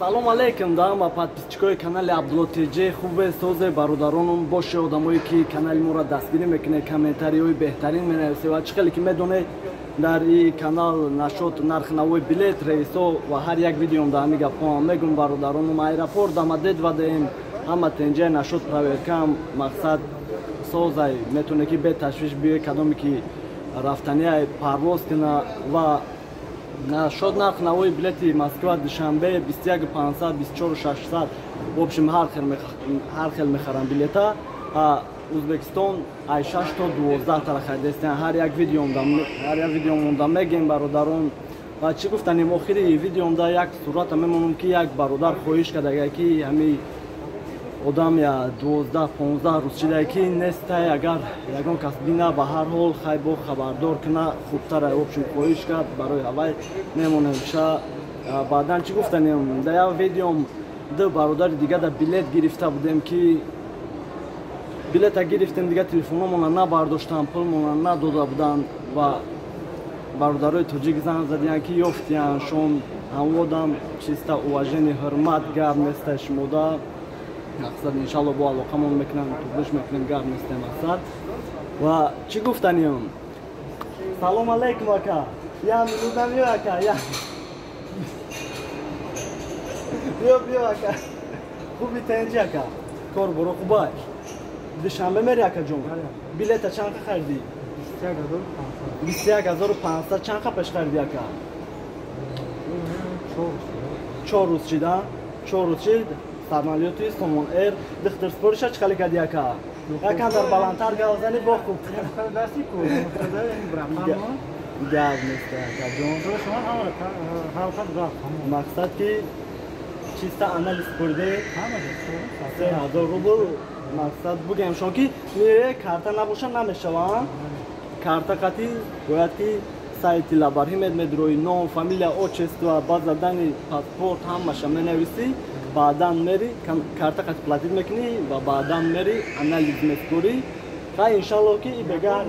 Салом алейкум да ҳама подписчикои канали Абдулло ТЖ. Хубе, созе, бародаронум? Боше одамое ки канали моро дастгирӣ мекунед, комментариҳои беҳтарин менависед. Ва чӣ хеле ки медонед, дар и канал нашод нархнавои билет, рейсо ва ҳар як видеом да ҳами гапҳоам мегум. Бародаронум, аэропорт Домодедово даем, ҳама тенҷаи нашод проверкам. Мақсад созай, метавоне ки беташвиш биёй, кадоме ки рафтаниай парвоз кина. Ва нашод нарх навои билети Москва Душанбе 21 500, 24 600, в общем, ҳар хел мехарам билета. Узбекистон ай 6 то 12 тара харидастиян. Ҳар як видеомонда мегем, бародарон. Ва чӣ гуфтанем, охири видеомда як сурата мемонам, ки як бародар хоҳиш кардага, ки ҳами одам я 12-15 рӯз шидае ки нестай, агар ягон кас бина, ба ҳар ҳол хай бо хабардор куна хубтара. В общем, хоҳиш кард, барои ҳавай мемонем ша. Баъдан чӣ гуфтанем, да як видеом ду бародари дига да билет гирифта будем, ки билета гирифтем, дига телефономона набардоштан, пулмона надода буданд. Ва бародарои тоҷик занг задиянд, ки ёфтиянд шон. Ҳамводам чиста уважение, ҳурмат, гап нестай шумода. Мақсад, иншалло, бо алоқамон мекунам, туғриш мекунем, гап нестай мақсад. Ва чӣ гуфтаниём, салом алейкум, ака, я минута биё, ака, я биё, биё, ака. Хуби, тенҷи, ака? Кор боро хубай? Душанбе мери, акаҷон? Билета чанд қа харидӣ? 21 500. Чанд қа пеш харидӣ, ака? 4 рӯз шида, 4 рӯз шид. Самолёти Сомон Эйр дихтир спориша чӣ хеле кардӣ, ака? Якам дар баландтар гап зани, бо хуб. Гап нест, акаҷон. Мақсад ки чиста анализ спориде, 3000 рубл. Мақсад, бугем шон ки не, карта набоша намешава. Карта қати бояд ки сайти Лабархимед медрои, ном, фамилия, отчество, баъд задани паспорт ҳамаша менависӣ, баъдан мери, карта қати платить мекунӣ ва баъдан мери, анализ меспорӣ. Хай, иншалло, ки и бега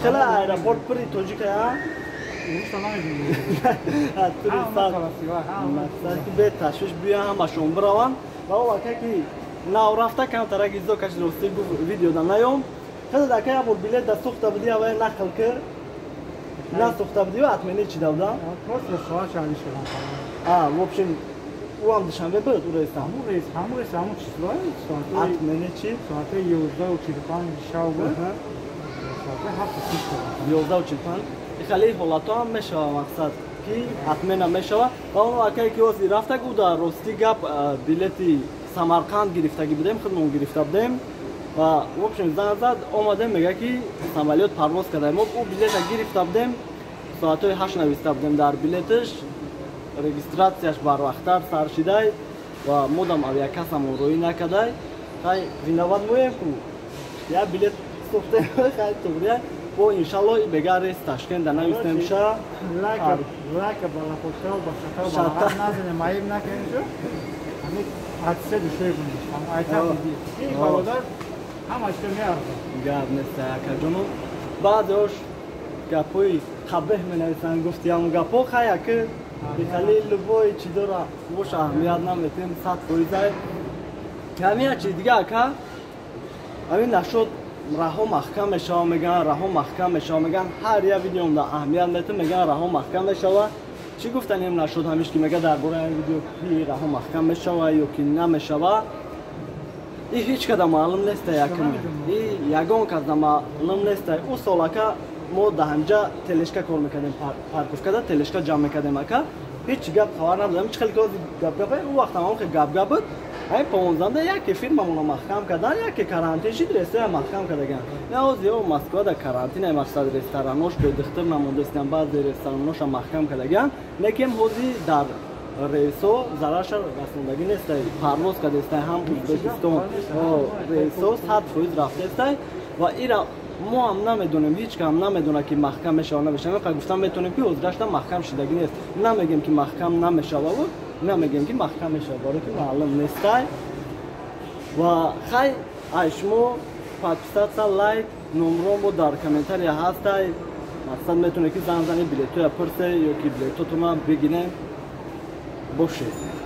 хела аэропорт пури тоҷика. Мақсад ки беташвиш биё, ҳамашон бираванд. Ва о ака ки нав рафта, камтарак изо кашид, ростӣ гуфт, видеода наём. Хеле ака, як бор билет да сӯхта будӣ, авай нақл кир, насӯхта будӣ ва отмена чида буда. А, в общем, ӯам Душанбе буд, ӯ рейсам? Ҳамун рейс, ҳамун рейс, ҳамун число. Отмена чи? Соати 11:45 шав буд, соати 7:30. 11:45. Хеле ҳолатҳо ҳам мешава, мақсад ки отмена мешава. Ва он акае ки ҳозир рафтаг, ӯ дар ростӣ гап билети Самарқанд гирифтагӣ будем, худмон гирифта будем. Ва, в общем, занг зад, омадем, мега ки самолёт парвоз карда. Мо ӯ билета гирифта будем, соатҳои 8 нависта будем дар билеташ, регистрацияш барвақттар сар шидай ва модам авиакассамон роӣ накардай. Хай, виноват моем ку, як билет сӯхтем. Хай, туғрия бо, иншалло, бега рейс Ташкента навистем ша. Лайка балахошал башата назане, маиб накунем шу. Ҳами ҳадиса душои буниш айтар диди ин бародар ҳамаш меарзад. Гап нест, акаҷону. Баъзеош гапҳои қабеҳ менависанд, гуфти ҳамн гапҳо. Хай, аки бихали любой чи дора бош, аҳамият наметем, 100%. Ҳамин як чиз дига, ака, ҳамин нашод раҳо маҳкам мешава мегӯянд, раҳо маҳкам мешава мегӯянд. Ҳар як видеомда аҳамият метем, мегӯянд, раҳо маҳкам мешава. Чӣ гуфтанем нашуд ҳамиш ки мега дар бораи ҳамин видео ки раҳо маҳкам мешава ё ки намешава, и ҳеҷ када маълум неста, якм и ягон кас маълум неста. Ӯ сол, ака, мо да ҳамҷа тележка кор мекардем, парковкада тележка ҷамъ мекардем, ака. Ҳеҷ гап хабар надодем. Чӣ хеле ки гап гап, ӯ вақтам ҳам хел гап гап буд. Ҳамин 15-да яке фирмамона маҳкам кардан, яке карантин шид, ресторан маҳкам кардаган. На ҳозир ё Москвада карантин, ай мақсад ресторанош бедухтур намондастиян, баъзе рестораноша маҳкам кардаган. Лекин ҳозир дар рейсо зарарша расондагӣ нестай, парвоз кардестай, ҳам Узбекистон рейсо 100% рафтестай. Ва ира мо ҳам намедонем, ҳеҷ кам намедонад, ки маҳкам мешава, намешава. Гуфтан метавонем, ки ҳозирашта маҳкам шидагӣ нест. Намегем, ки маҳкам намешававу намегем, ки маҳкам мешава, барое ки маълум нестай. Ва хай, ай шумо подписаться, лайк, номро мо дар комментария ҳастай. Мақсад, метавонед, ки занг зани, билетоя пурсе ё ки билетотона бигирем. Бошед.